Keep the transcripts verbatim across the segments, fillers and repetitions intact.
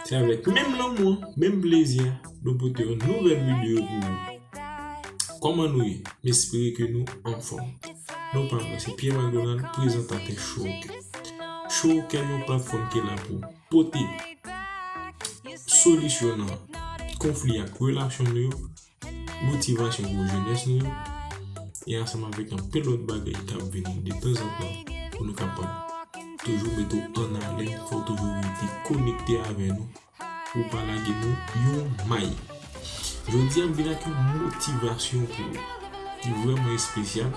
Se avèk menm lanmou an, menm plezi a, nou pote yon nouvèl videyo pou ou. Kòman nou ye? M espere ke nou anfòm. Non pa mwen, se Pierre Macdonald, prezantatè Showkè. Showkè yon platfòm ki la pou pote solisyon nan konfli ak relasyon nou yo, motivasyon pou jenès nou yo, e ansanm avèk anpil lòt bagay k ap vini detanzantan pou nou kapab toujou mete w an alèn, fò w toujou rete konekte avè nou, pou w pa lage nou yon may. Jodi a, m vin ak yon motivasyon pou ou ki vrèman espesyal.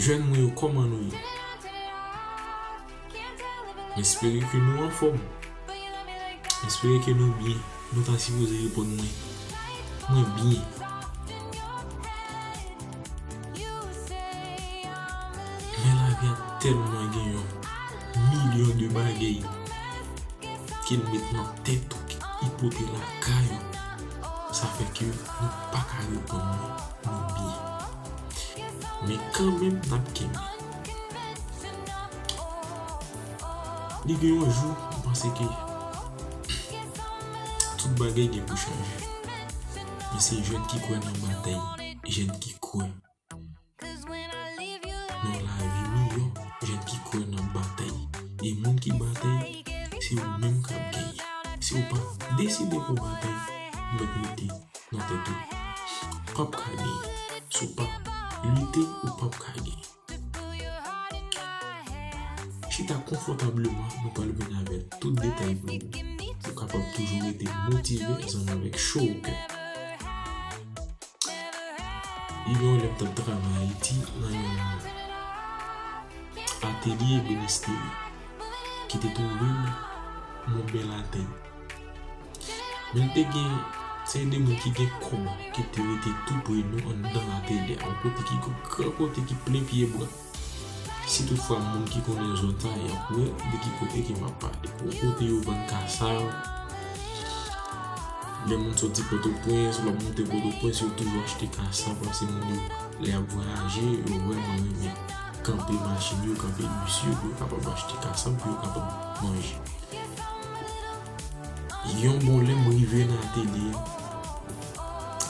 Jèn mwen yo, kòman nou ye? M espere ke nou anfòm. M espere ke nou byen. Nou ta sipoze reponn mwen, mwen byen. Men lavi a tèlman gen yon milyon de bagay ke l met nan tèt ou, ki pote lakay ou. Sa fè ke nou pa ka reponn mwen, nou byen. Men kanmenm, n ap kenbe. Li gen yon jou, m panse ke tout bagay gen pou chanje. Men se jèn ki kwè nan batay, jèn ki kwè nan lavi miyò, jèn ki kwè nan batay. E moun ki batay, se ou menm k ap genyen. Si w pa deside pou w batay, ou mèt mete nan tèt ou, p ap ka genyen. Si w pa lite, ou p ap ka genyen. Chita konfòtableman, nou pral vin avèk tout detay pou ou, pou w kapab toujou rete motive ansanm avèk Showkè. Li gen yon lè m t ap travay Ayiti nan yon atelye ebenisterie ki te twouve l Mont Bèl Atèn. Men l te gen, se de moun ki gen kòb ki te rete tou pre nou anndan atelye a, yon kote ki gran, gran kote ki plen pyebwa. Si toutfwa moun ki konnen zòn sa, y ap wè de ki kote ke m ap pale. Yon kote yo vann kasav. Lè moun soti Pòtoprens, lè ap monte Pòtoprens, yo toujou achte kasav, paske moun yo, lè y ap vwayaje, yo vrèman renmen kanpe machin yo, kanpe bis yo, pou yo kapab achte kasav, pou yo kapab manje. Yon bon lè m rive nan atelye a,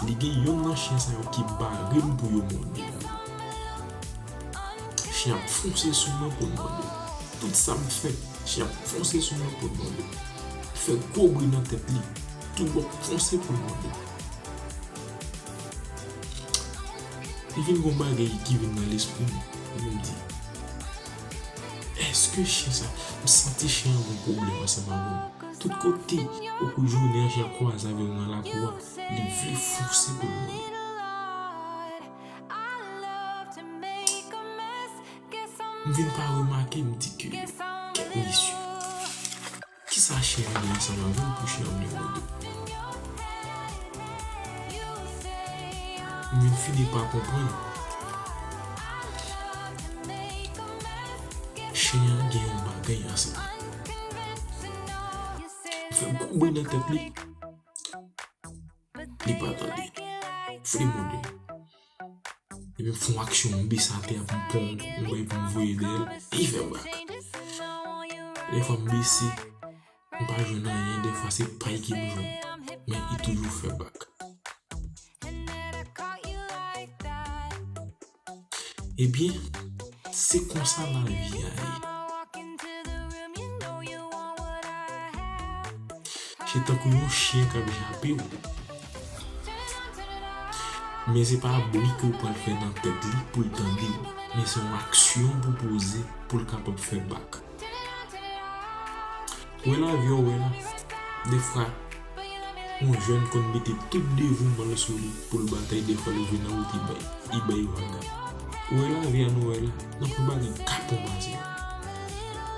li gen yonn nan chen sa yo ki bare m pou yo mòde m. Chen ap fonse sou mwen pou l mòde m. Tout sa m fè, chen ap fonse sou mwen pou l mòde m. Fè gwo bri nan tèt li, tou w ap fonse pou l mòde m. Li vin gon bagay ki vin nan lespri m, epi m di, èske chen sa, m santi chen an gon pwoblèm ansanm avè m. Tout kote, okou jounen an, chen an kwaze avè m nan lakou a, li vle fonse pou l mòde m. M vin pa remake, m di ke, kèt mesye. Kisa chen an gen ansanm avè m pou chen an vle mòde m? M vin fini pa konprann. Chen an gen yon bagay ansanm. Fè gwo bri nan tèt li. Li pa tande. Fè mòde. Epi m fè yon aksyon, m bese atè a pou m pran yon bagay pou m voye dèyè l, epi l fè bak. Dèfwa m bese, m pa jwenn anyen, dèfwa se pay ke m jwenn. Men li toujou fè bak. Ebyen, se konsa lavi a ye. Se tankou yon chen k ap jape w. Men se pa bri ke w pral fè nan tèt li pou l tande w, men se yon aksyon pou poze pou l kapab fè bak. Wè lavi a, w wè la. Dèfwa, yon jèn konn mete tout devouman l sou li pou l batay, dèfwa lè l rive nan wout, li bay, li bay vaga. Ou wè lavi a nou wè la, nan pou bagay kapon pase.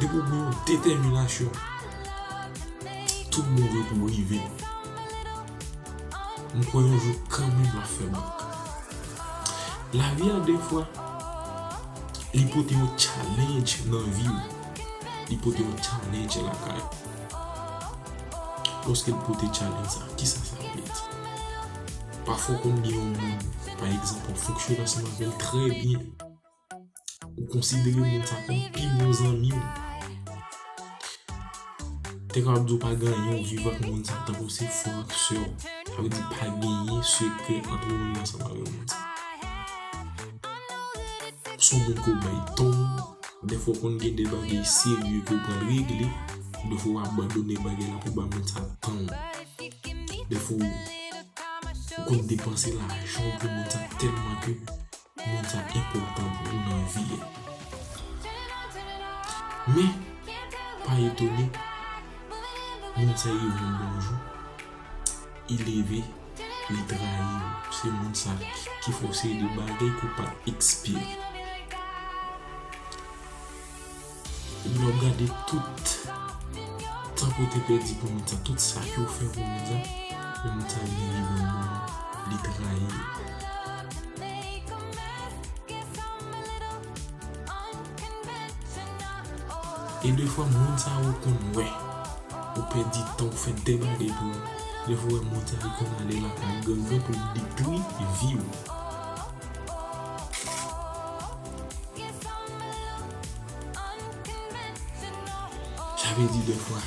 Depi w gen yon detèminasyon, tout bon vre pou w rive. M kwè yon jou kanmenm w ap fè bak. Lavi a dèfwa, li pote yon challenge nan vi w. Li pote yon challenge lakay ou. Lòske l pote challenge sa, kisa sa vle di? Pafwa w konn gen yon moun, pa egzanp, w ap fonksyone ansanm avè l trè byen. Ou konsidere moun sa kòm pi bon zanmi w. te kapab di w pa gen anyen w viv ak moun sa, tankou se frè w ak sè w. Sa vle di pa genyen sekrè ant ou menm ansanm avèk moun sa. S on moun ke w bay tan w, dèfwa w konn gen de bagay serye ke w pral regle, dèfwa w abandone bagay la pou w ba moun sa tan w. Dèfwa w, ou konn depanse lajan w pou moun sa tèlman ke moun sa enpòtan pou ou nan vi a. Men, pa etone, moun sa rive yon bon jou, li leve, li trayi w. Se moun sa ki fè w seri de bagay ke w pa t espere. Epi lè w ap gade tout tan ke w te pèdi pou moun sa, tout sa ke w fè pou moun sa, men moun sa vin rive yon moman, li trayi w. E defwa, moun sa yo konn wè ou pèdi tan, ou fè de bagay pou yo. Defwa, w wè moun sa yo konn ale lakay gangan pou l detwi vi w. Sa vle di defwa,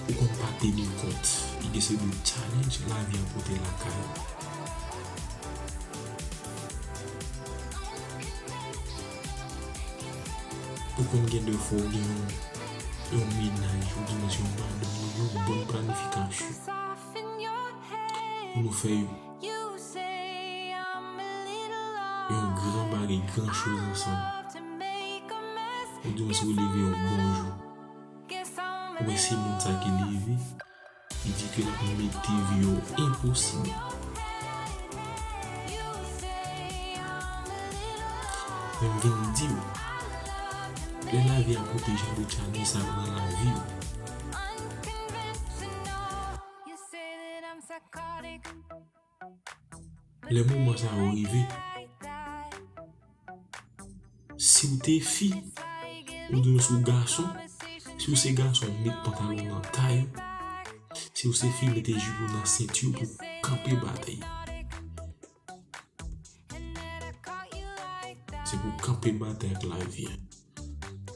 ou konn pa teni kont. Li gen seri de challenge lavi a pote lakay ou. Ou konn gen defwa ou gen yon, yon mennaj, ou di mwen se yon madanm, ou gen yon bòn planifikasyon pou nou fè yon, yon gran bagay, gran choz ansanm. Ou di mwen si ou leve yon bon jou, ou wè se moun sa ki leve, li di ke l ap mete vi yo enposib. Men m vin di w, lè lavi a pote jan de challenge sa yo nan lavi w, lè moman sa yo rive, si w te fi, ou di nou si w gason, si w se gason, met pantalon nan tay ou. Si w se fi, mete jip ou nan senti w pou w kanpe batay. Se pou w kanpe batay ak lavi a.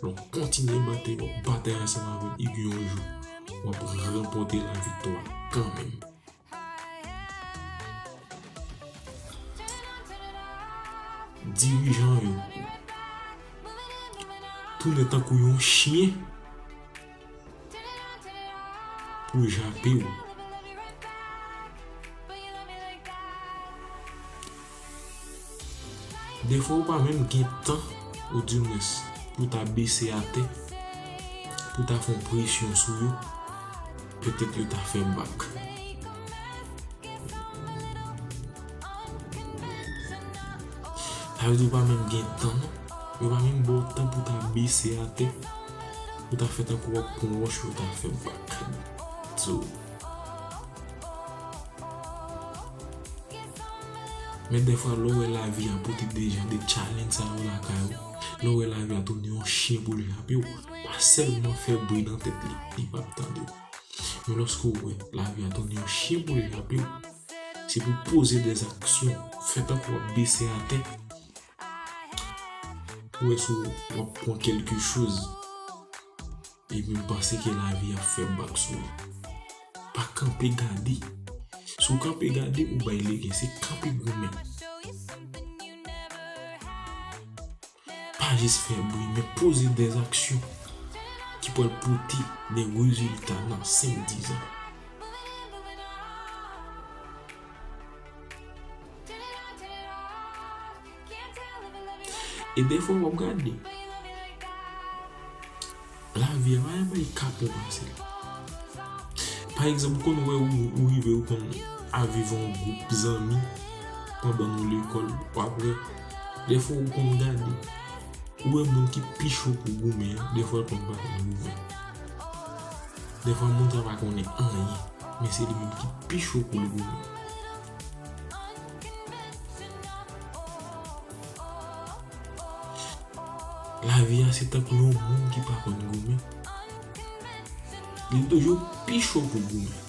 Lè w kontinye batay, w ap batay ansanm avè l, epi yon jou, w ap ranpòte laviktwa kanmenm. Dirijan yo, tounen tankou yon chen pou jape w. Defwa ou pa menm gen tan, ou di mwens, pou ta bese atè, pou ta fè yon presyon sou yo, petèt yo ta fè bak. Sa vle di ou pa menm gen tan non. Yo pa menm ba w tan pou ta bese atè, pou ta fè tankou w ap pran wòch, yo ta fè bak. So, men defwa, lè w wè lavi a pote de jan de challenge sa yo lakay ou, lè w wè lavi a tounen yon chen pou l jape w, pa sèlman fè bri nan tèt li, li p ap tande w. Men lòske w wè lavi a tounen yon chen pou l jape w, se pou poze dèzaksyon, fè tankou w ap bese atè, pou wè si w ap pran kèlke choz. Epi m panse ke lavi ap fè bak sou ou. Pa kanpe gade. Si w kanpe gade, ou bay legen, se kanpe goumen. Pa jis fè bri, men poze dèzaksyon ki pral pote de rezilta nan senk, diz an. E defwa w ap gade, lavi a pa yon bagay k ap pase. Pa egzanp, ou konn wè ou, ou rive, ou konn ap viv yon gwoup zanmi pandan nou lekòl, w ap wè, defwa ou konn gade, ou wè moun ki pi cho pou goumen an, defwa l konn pa konn goumen. Defwa moun sa pa konnen anyen, men se li menm ki pi cho pou l goumen. Lavi a se tankou yon moun ki pa konn goumen. Li toujou pi cho pou goumen.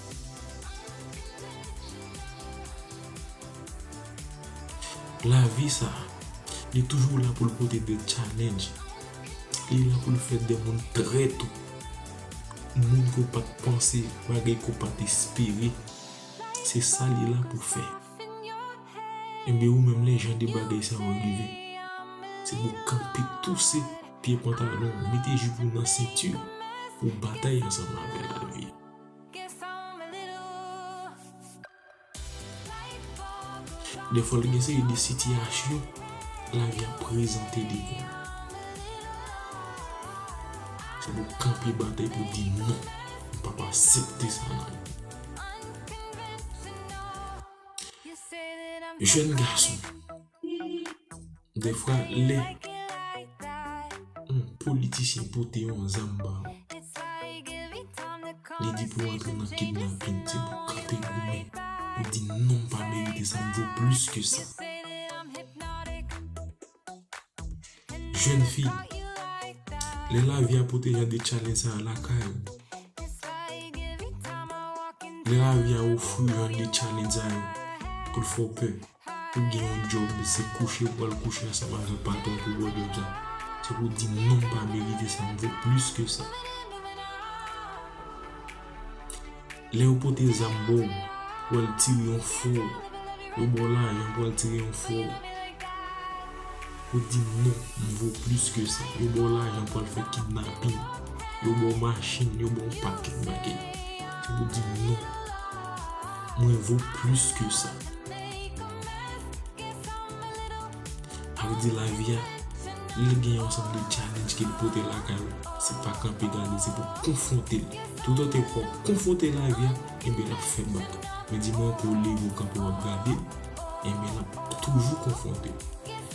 Lavi sa, li toujou la pou l pote de challenge. Li la pou l fè de moun trèt ou. moun ke w pa t panse, bagay ke w pa t espere. Se sa li la pou fè. Enben, ou menm, lè jan de bagay sa yo rive, se pou w kanpe, touse pye pantalon w, mete jip ou nan senti w, pou w batay ansanm avè lavi. Defwa, gen seri de sitiyasyon lavi a prezante devan w. Se pou w kanpe batay pou w di non. M p ap aksepte sa nan vi m. Jèn gason, defwa, lè yon politisyen pote yon zam ba w, li di pou w antre nan kidnapin, se pou w kanpe goumen, pou w di non, m pa merite sa, m vo plis ke sa. Jèn fi, lè lavi a pote jan de challenge sa yo lakay ou, lè lavi a ofri w jan de challenge sa yo pou l fè w pè, pou w gen yon djòb, se kouche ou pral kouche ansanm avèk patwon pou w ba w djòb sa, se pou w di non, m pa merite sa, m vo plis ke sa. Lè yo pote zam ba w, pou w al tire yon fò, yo ba w lajan pou w al tire yon fò, ou di non, m vo plis ke sa. Yo ba w lajan pou w al fè kidnapin, yo ba w machin, yo ba w yon pakèt bagay. Se pou w di non, mwen vo plis ke sa. Sa vle di lavi a, li gen yon ansanm de challenge ke l pote lakay ou. Se pa kanpe gade, se pou w konfwonte l. Toutotan ke w konfwonte lavi a, enben l ap fè bak. Men di mwen ke w leve w kanpe w ap gade l, enben l ap toujou konfwonte w.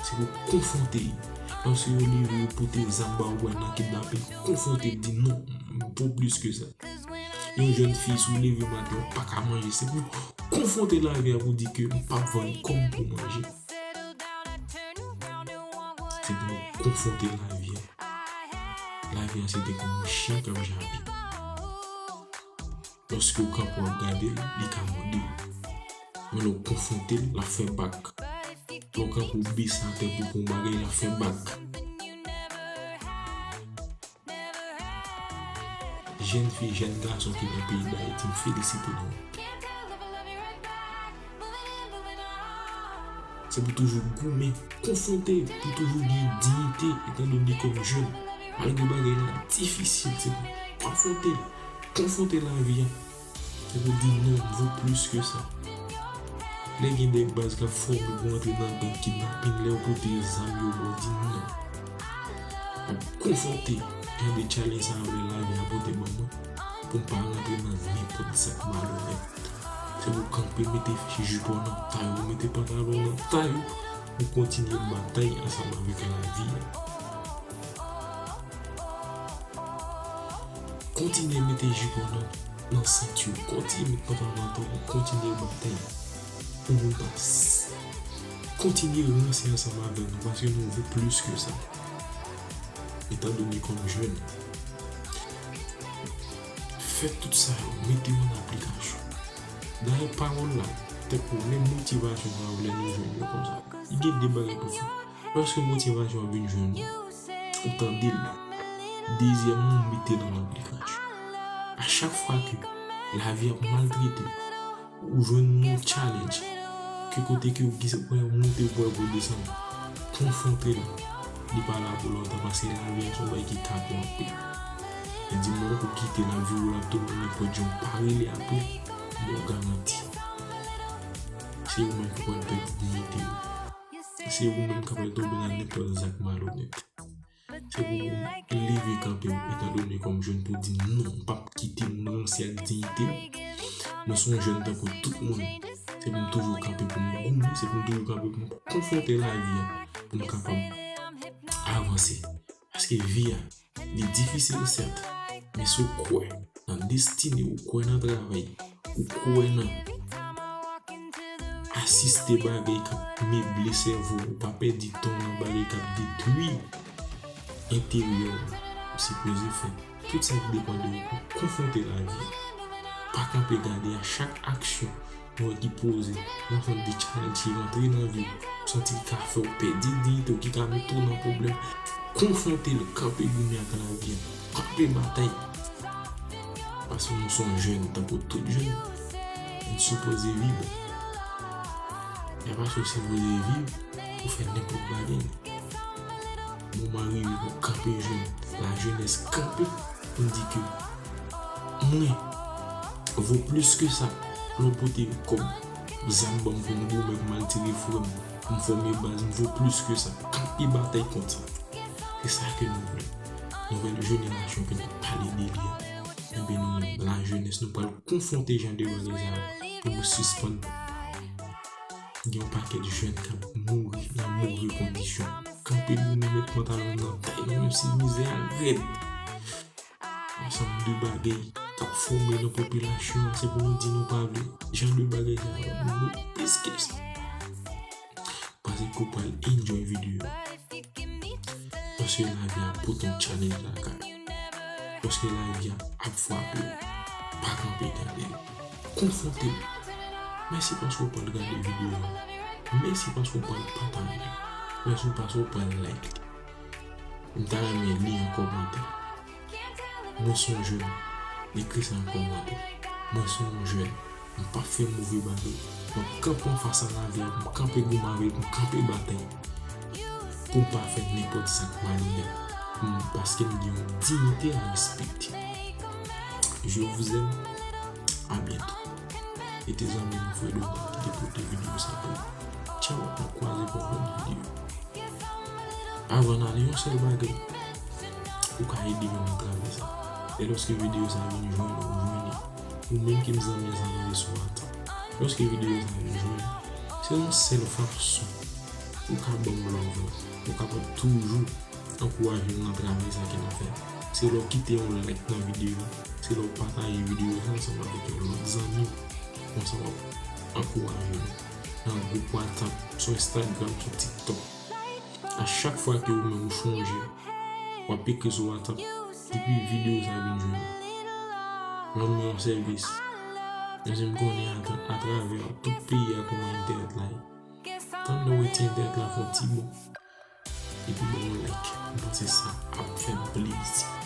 Se pou w konfwonte l. Lòske yo leve yo pote zam ba w, w al nan kidnapin, konfwonte l, di non, m vo plis ke sa. Yon jèn fi, si w leve maten, w pa ka manje, se pou w konfwonte lavi a pou w di ke m p ap vann kò m pou manje. Se pou w konfwonte lavi a. Lavi a se te kòm yon chen k ap jape. Lòske w kanpe w ap gade l, li ka mòde w. Men lè w konfwonte l, l ap fè bak. Lè w kanpe w bese atè pou w pran yon bagay, l ap fè bak. Jèn fi, jèn gason ki nan peyi Dayiti, m felisite nou. Se pou toujou goumen, konfwonte, pou toujou gen diyite, etandone kòm jèn. Malgre bagay la difisil, se pou konfwonte, konfwonte lavi a. Se pou di non, m vo plis ke sa. Lè gen de baz k ap fòme pou antre nan gang kidnapin, lè yo pote zam yo ba w, di non. M ap konfwonte jan de challenge sa yo lè lavi a pote ban mwen, pou m pa rantre nan nenpòt zak malonèt. Se pou w kanpe, mete jip ou nan tay ou, mete pantalon nan tay ou, pou w kontinye batay ansanm avèk lavi a. Kontinye mete jip ou nan, nan senti w, kontinye mete pantalon nan tay ou, kontinye batay pou moun pa s-, kontinye ranse ansanm avè nou, paske nou vo plis ke sa. Etandone kòm jèn, fè tout sa yo, mete yo an aplikasyon. Dayè pawòl la, tankou menm motivasyon sa yo, lè nou jwenn yo konsa, li gen de bagay pou fè. Lòske motivasyon an vin jwenn ou, ou tande l, dezyèmman, ou mete l an aplikasyon. A chak fwa ke lavi ap maltrete w, ou jwenn yon challenge, ke kote ke ou gen pou w monte, pou w desann, konfwonte l. Li pa la pou lontan, paske lavi a se yon bagay ki ka twonpe. E di moun ou kite l ap vire w, l ap tounen nenpòt jan, ou pa rele apre, mwen garanti, se ou menm ki pral pèdi diyite w. Se ou menm k ap tonbe nan nenpòt zak malonèt. Se pou w leve kanpe w, etandone kòm jèn, pou w di non, m p ap kite moun ranse ak diyite m. Mwen se yon jèn tankou tout moun. Se pou m toujou kanpe pou m goumen, se pou m toujou kanpe pou m konfwonte lavi a, pou m kapab avanse. Paske vi a, li difisil, sèt, men si w kwè nan destine w, ou kwè nan travay, ou kwè nan asiste bagay k ap meble sèvo w, pa pèdi tan w nan bagay k ap detwi enteryè w, ou sipoze fè tout sa ki depann de ou pou konfwonte lavi a. Pa kanpe gade a chak aksyon nou wè ki poze, yon sòt de challenge ki rantre nan vi w, ou santi ki ka fè w pèdi diyite w, ki ka mete w nan pwoblèm, konfwonte l, kanpe goumen ak lavi a, kanpe batay. Paske nou se yon jèn, tankou tout jèn, nou sipoze viv. E pa sa w sipoze viv pou fè nenpòt bagay. Moman rive pou kanpe jèn. Lajenès kanpe pou n di ke mwen vo plis ke sa. Lè w pote kòb, zam ban m pou m goumen, pou m al tire frè m, pou m fòme baz, m vo plis ke sa. Kanpe batay kont sa. Se sa ke nou vle. Nouvèl jenerasyon ke n ap pale de li a. Enben nou menm, lajenès, nou pral konfwonte jan de bagay sa yo pou nou sispann gen yon pakèt jèn k ap mouri nan move kondisyon. Kanpe goumen, met pantalon nan tay nou, menm si mizè a rèd. Ansanm de bagay k ap fòme nan popilasyon an, se pou nou di nou pa vle. Jan de bagay sa yo, nou vle plis ke sa. Panse ke w pral enjoy videyo. Paske lavi a pote yon challenge lakay. Paske lavi a ap frape w. Pa kanpe gade l. Konfwonte l. Mèsi paske w pral gade videyo a. Mèsi paske w pral pataje l. Mèsi paske w pral like li. M ta renmen li an kòmantè. Mwen se yon jèn. Ekri sa an kòmantè. Mwen se yon jèn. M p ap fè move bagay. M ap kanpe anfas a lavi a, pou m kanpe goumen avè l, pou m kanpe batay. Pou m pa fè nenpòt sa k malonèt. Pou m, paske m gen yon diyite a respekte. Je vous aime. À bientôt. E te zanmi nou Fredo ki te pote videyo sa pou ou. Tchaw, n ap kwaze pou yon lòt videyo. Avan n ale, yon sèl bagay ou ka ede m nan travay sa. E lòske videyo sa vin jwenn ou, jwenn ou, ou menm ki m zanmi sa rive sou WhatsApp. Lòske videyo sa vin jwenn ou, se yon sèl fason ou ka ban m love la. Ou kapab toujou ankouraje m nan travay sa ke n ap fè. Se lè w kite yon like nan videyo a, se lè w pataje videyo sa ansanm avèk yon lòt zanmi, konsa w ap ankouraje nou nan gwoup WhatsApp, sou Instagram, sou TikTok. A chak fwa ke ou menm ou chonje, w ap ekri sou WhatsApp, depi videyo sa vin jwenn ou. Rann mwen yon sèvis. Menm si m konnen atan-, atravè tout peyi a kòman entènèt la ye. Tann lè w wè ti entènèt la fè yon ti bon. Epi ban yon like. M panse sa ap fè m plezi.